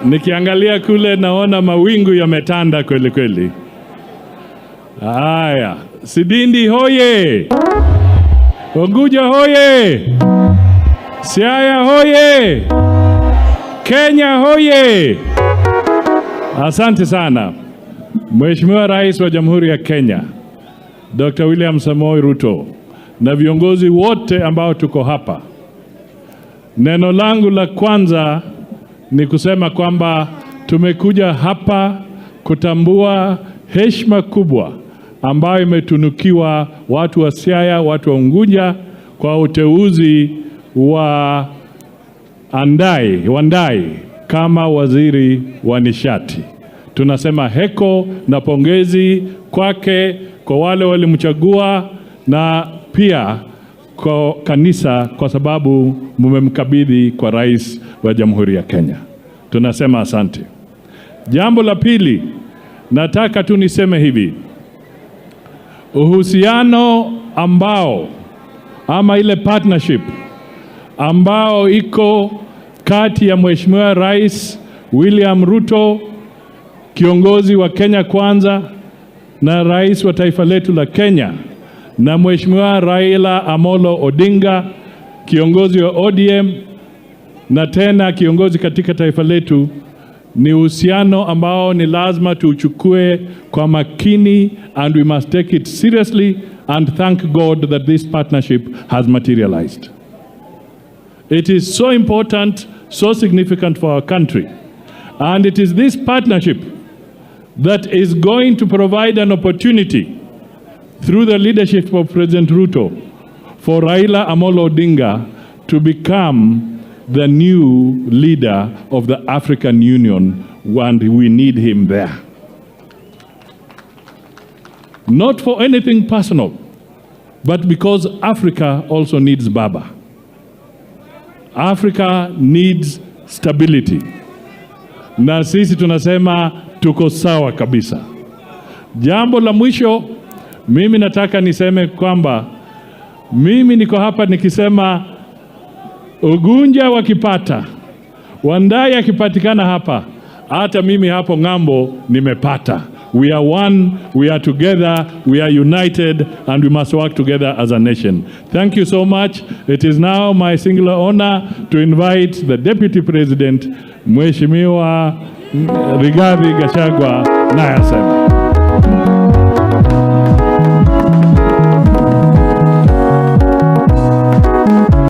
Nikiangalia kule naona mawingu yametanda kweli kweli. Haya, Sidindi hoye! Unguja hoye! Siaya hoye! Kenya hoye! Asante sana. Mheshimiwa Rais wa Jamhuri ya Kenya, Dr. William Samoei Ruto na viongozi wote ambao tuko hapa. Neno langu la kwanza ni kusema kwamba tumekuja hapa kutambua heshima kubwa ambayo imetunukiwa watu wa Siaya, watu wa Unguja kwa uteuzi wa Andai, Wandayi kama waziri wa nishati. Tunasema heko na pongezi kwake, kwa wale walimchagua na pia kwa kanisa kwa sababu mmemkabidhi kwa rais wa Jamhuri ya Kenya. Tunasema asante. Jambo la pili, nataka tu niseme hivi. Uhusiano ambao ama ile partnership ambao iko kati ya Mheshimiwa Rais William Ruto, kiongozi wa Kenya Kwanza na rais wa taifa letu la Kenya, na Mheshimiwa Raila Amolo Odinga, kiongozi wa ODM na tena kiongozi katika taifa letu, ni uhusiano ambao ni lazima tuuchukue kwa makini and we must take it seriously and thank God that this partnership has materialized. It is so important, so significant for our country. And it is this partnership that is going to provide an opportunity through the leadership of President Ruto for Raila Amolo Odinga to become the new leader of the African Union, and we need him there. Not for anything personal, but because Africa also needs Baba. Africa needs stability. Na sisi tunasema tuko sawa kabisa. Jambo la mwisho, mimi nataka niseme kwamba mimi niko hapa nikisema Ugunja wakipata, Wandayi akipatikana hapa, hata mimi hapo ng'ambo nimepata. We are one, we are together, we are united, and we must work together as a nation. Thank you so much. It is now my singular honor to invite the Deputy President, Mheshimiwa Rigathi Gachagua, naye aseme.